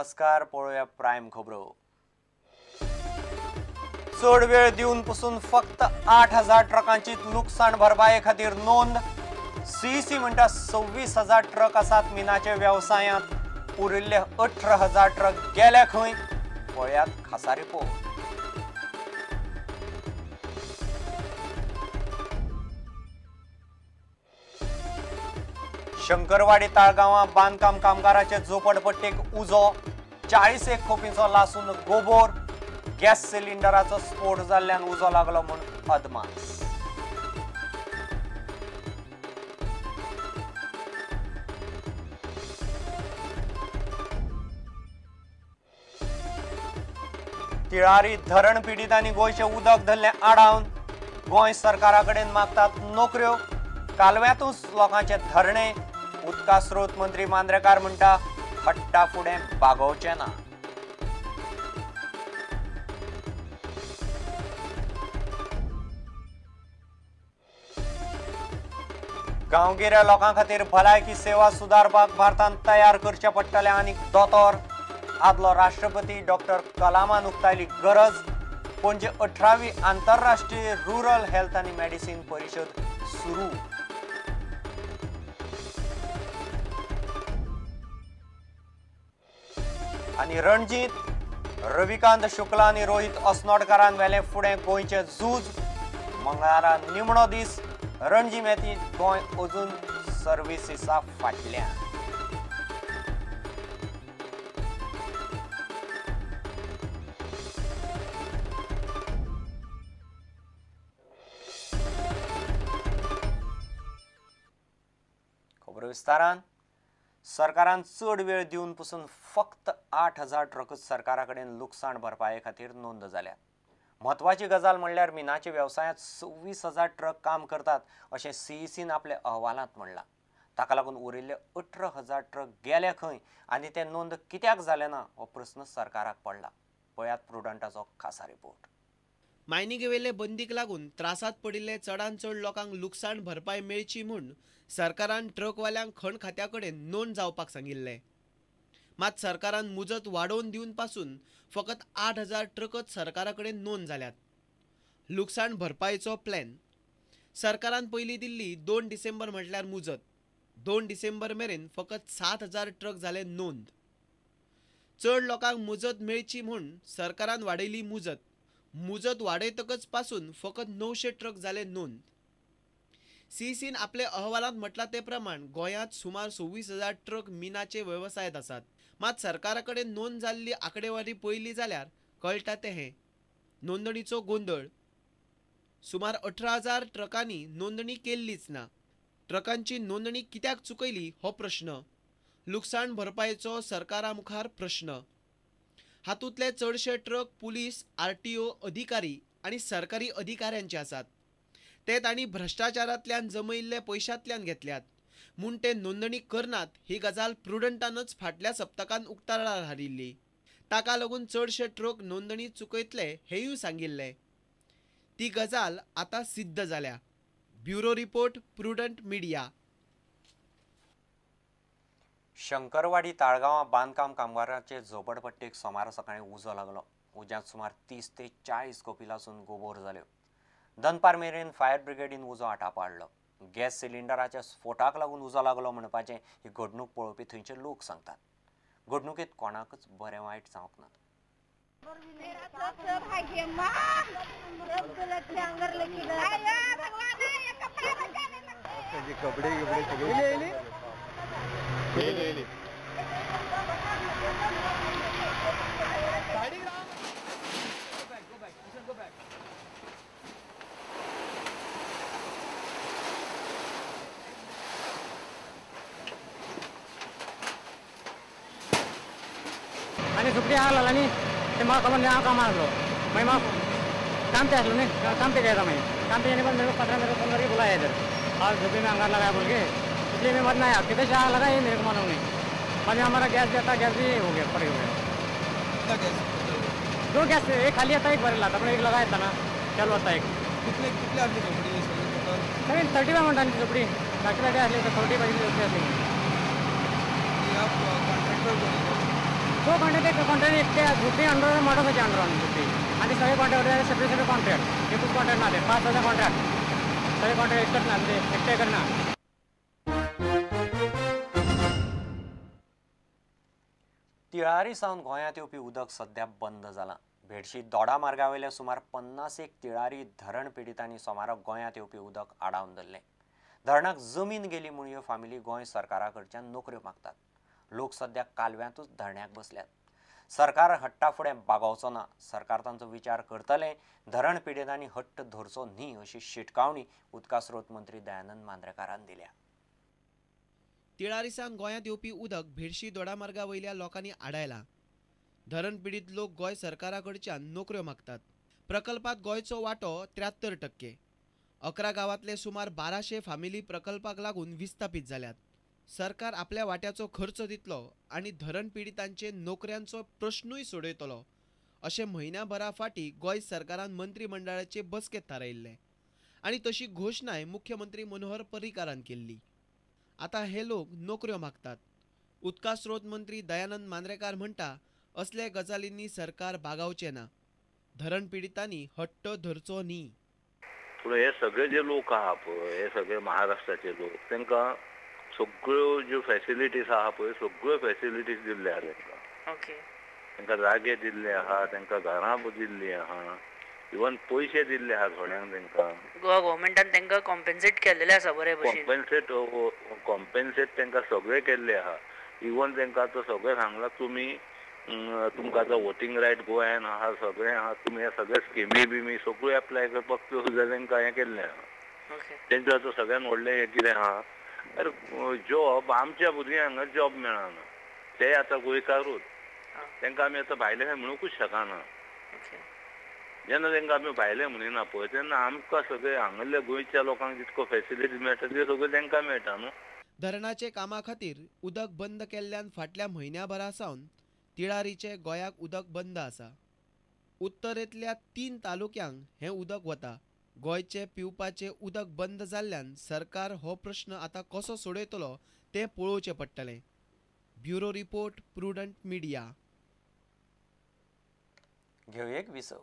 नमस्कार. पळोवया प्रायम खबरो. चड वेळ दिवन पसून फक्त 8,000 ट्रकांची लुकसाण भरपाये खातीर नोंद. सीईसी म्हणटा 26,000 ट्रक आसात मिनाचे वेवसायांत, उरिल्ले 18,000 ट्रक गेले खंय? पळयात खासा रिपोर्ट. शंकरवाडी ताळगांवां बांदकाम कामगाराचे झोपडपट्टेक उजो, 41 खोपींचो लासून गोबोर, गॅस सिलिंडराचो स्फोट जाल्ल्यान उजो लागलो म्हूण अदमास. तिळारी धरण पिडितांनी गोंयचें उदक धरलें आडावन, गोंय सरकारा कडेन मागतात नोकऱ्यो, कालव्यांतूच लोकांचे धरणे. उदका स्रोत मंत्री मांद्रेकार म्हणटा हट्टा फुडें बागोवचें ना. गांवगिऱ्या लोकां खातीर भलायकी सेवा सुदारपाक भारतान तयार करचे पडटले आनीक दोतोर. आदलो राष्ट्रपती डॉक्टर कलामान उक्तायली गरज. पणजे 18वी आंतरराष्ट्रीय रुरल हेल्थ आनी मेडिसीन परिशद सुरू. आनी रणजीत रविकांत शुक्ला आनी रोहित असनोडकारान व्हेलें फुडें गोंयचें झूज. मंगळारा निमणो दीस, रणजी मॅचींत गोंय अजून सर्विसीसा फाटल्यान. खबर विस्तारान. सरकारान चड वेळ दिवन पसून फक्त 8,000 ट्रकच सरकारा कडेन लुकसाण भरपाये खातीर नोंद जाल्यात. म्हत्वाची गजाल म्हणल्यार मिनाच्या वेवसायांत 26,000 ट्रक काम करतात अशें सीईसीन आपल्या अहवालांत म्हणलां. ताका लागून उरिल्ले 18,000 ट्रक गेले खंय आनी ते नोंद कित्याक जाले ना हो प्रस्न सरकाराक पडला. पळयात प्रुडंटाचो खासा रिपोर्ट. मायनिंगेवेले बंदीक लागून त्रासांत पडिल्ले चडान चड लोकांक लुकसाण भरपाय मेळची म्हूण सरकारान ट्रकवाल्यांक खण खात्या कडेन नोंद जावपाक सांगिल्लें. मात सरकारान मुजत वाडोवन दिवन पासून फकत 8,000 ट्रकच सरकारा कडेन नोंद जाल्यात. लुकसाण भरपायेचो प्लॅन सरकारान पयलीं दिल्ली 2 डिसेंबर म्हटल्यार मुजत. 2 डिसेंबर मेरेन फकत 7,000 ट्रक जाले नोंद. चड लोकांक मुजत मेळची म्हूण सरकारान वाडयली मुजत. मुजत वाडयतकच पासून फकत 900 ट्रक जाले नोंद. सीईसीन आपल्या अहवालांत म्हटलां ते प्रमाण गोंयांत सुमार 26,000 ट्रक मिनाचे वेवसायांत आसात. मात सरकारा कडेन नोंद जाल्ली आंकडेवारी पळयली जाल्यार कळटा तें हें नोंदणीचो गोंदळ. सुमार 18,000 ट्रकांनी नोंदणी केल्लीच ना. ट्रकांची नोंदणी कित्याक चुकयली हो प्रश्न. लुकसाण भरपायेचो सरकारा मुखार प्रश्न. हातूंतले चडशे ट्रक पुलीस, आरटीओ अधिकारी आनी सरकारी अधिकाऱ्यांचे आसात. ते तांणी भ्रश्टाचारांतल्यान जमयिल्ले पयशांतल्यान घेतल्यात म्हूण ते नोंदणी करनात ही गजाल प्रुडंटानच फाटल्या सप्तकान उक्ताडार हाडिल्ली. ताका लागून चडशे ट्रक नोंदणी चुकयतले हेंयूय सांगिल्लें. ती गजाल आतां सिद्ध जाल्या. Bureau report, Prudent media. Shankarwadi ताळगांवां बांदकाम कामगारांचे झोपडपट्टेक सोमारा सकाळीं उजो लागलो. उज्यांत सुमार 30 ते 40 खोपी लासून गोबोर जाल्यो. दनपार मेरेन फायर ब्रिगेडीन उजो आटापो हाडलो. गॅस सिलिंडराच्या स्फोटाक लागून उजो लागलो म्हणपाचें ही घडणूक पळोवपी थंयचे लोक सांगतात. घडणुकेंत कोणाकच बरें वायट जावंक ना. आनी सुकडी आग लागला न्ही ते म्हाका खबर न्ही, हांव कामार आसलो. मागीर म्हाका काम पे आसलो न्ही, काम पे गया था मैं. काम पे जाने के बाद मेरे को 15 मेरे को फोन करके बुलाया इधर, और झोपड़ी में अंगार लगाया बोल के, इसलिए मैं मत ना आया. किधर से आग लगा ये मेरे को मालूम नहीं. बाद में हमारा गैस जाता, गैस भी हो गया, पड़ हो गया. 2 गैस, एक खाली आता, एक भरेला था, एक लगाया था ना, चालू आता एक. कितले कितले आसली झोपडी? 35 म्हणटा झोपडी, धाकटी धाकटी आसली, 30 बाजूली झोपडी आसली. कॉन्ट्रॅक्टर? तो कॉन्ट्रॅक्ट कॉन्ट्रॅक्ट एकटे झुपडी अंडर मोटर्साच्या अंडरान झुपडी आनी सगळे कॉन्ट्रॅक्ट सेपरेट सेपरेट कॉन्ट्रॅक्ट, एकूच कॉन्ट्रॅक्ट ना ते 5,000 कॉन्ट्रॅक्ट, सगळे कॉन्ट्रॅक्ट एकच ना, म्हणजे एकटे करना. तिळारी सावन गोंयांत येवपी उदक सध्या बंद जालां. भेडशी दोडा मार्गावेल्या सुमार 50 तिळारी धरण पिडितांनी सोमाराक गोंयांत येवपी उदक आडावन धरलें. धरणाक जमीन गेली म्हूण ह्यो फामिली गोंय सरकारा कडच्यान नोकऱ्यो मागतात. लोक सध्या कालव्यांतूच धरण्याक बसल्यात. सरकार हट्टा फुडें बागोवचो ना, सरकार तांचो विचार करतलें. धरण पिडितांनी हट्ट धरचो न्ही अशी शिटकावणी उदका स्रोत मंत्री दयानंद मांद्रेकारान दिल्या. तिळारी सावन गोंयांत येवपी उदक भेडशी दोडामार्गा वयल्या लोकांनी आडायला. धरण पिडीत लोक गोंय सरकारा कडच्यान नोकऱ्यो मागतात. प्रकल्पात गोंयचो वांटो 73%. 11 गांवांतले सुमार 1200 फामिली प्रकल्पाक लागून विस्थापीत जाल्यात. सरकार आपल्या वाट्याचो खर्च दितलो आनी धरण पिडितांचे नोकऱ्यांचो प्रश्नूय सोडयतलो अशें म्हयन्याभरा फाटीं गोंय सरकारान मंत्रीमंडळाचे बसकेंत थारायिल्लें आनी तशी घोशणाय मुख्यमंत्री मनोहर पर्रीकारान केल्ली. आतां हे लोक नोकऱ्यो मागतात. उदका स्रोत मंत्री दयानंद मांद्रेकार म्हणटा असल्या गजालींनी सरकार बागावचें ना, धरण पिडितांनी हट्ट धरचो न्ही. पूण हे सगळे जे लोक आहा पळय, हे सगळे महाराष्ट्राचे लोक, तांकां सगळ्यो ज्यो फॅसिलिटीज आहा पळय सगळ्यो फॅसिलिटीज दिल्ले आहा तांकां. तांकां जागे दिल्ले आहा, तांकां घरां दिल्ली आहा, इवन पयशे दिल्ले आहा थोड्यांक तांकां. गोवा गव्हर्मेंटान तांकां कॉम्पेन्सेट केल्लें आसा बरे भशेन. कॉम्पेन्सेट तांकां सगळें केल्लें आहा. इवन तांकां आतां सगळें सांगलां तुमी तुमकां आतां वोटींग रायट गोंयान आहा, सगळें आहा, तुमी हे सगळे स्किमी बिमी सगळ्यो एप्लाय करपाक सुद्दां तांकां हें केल्लें आहा. तेंचें आतां सगळ्यान व्हडलें हें कितें आहा, अरे जॉब आमच्या भुरग्यांक हांगा जॉब मेळना, ते आतां गोंयकारूच, तांकां आमी आतां भायले खंय म्हणूंकूच शकना. जेन्ना तांकां आमी भायले म्हणिना पळय तेन्ना आमकां सगळे हांगल्या गोंयच्या लोकांक जितको फॅसिलिटीज मेळटा त्यो सगळ्यो तांकां मेळटा न्हू. धरणाचे कामा खातीर उदक बंद केल्ल्यान फाटल्या म्हयन्याभरा सावन तिळारीचे गोंयाक उदक बंद आसा. उत्तरेंतल्या 3 तालुक्यांक हें उदक वता. गोंयचे पिवपाचें उदक बंद जाल्ल्यान सरकार हो प्रश्न आतां कसो सोडयतलो तें पळोवचें पडटलें. Bureau report, Prudent Media. घेवया एक विसव.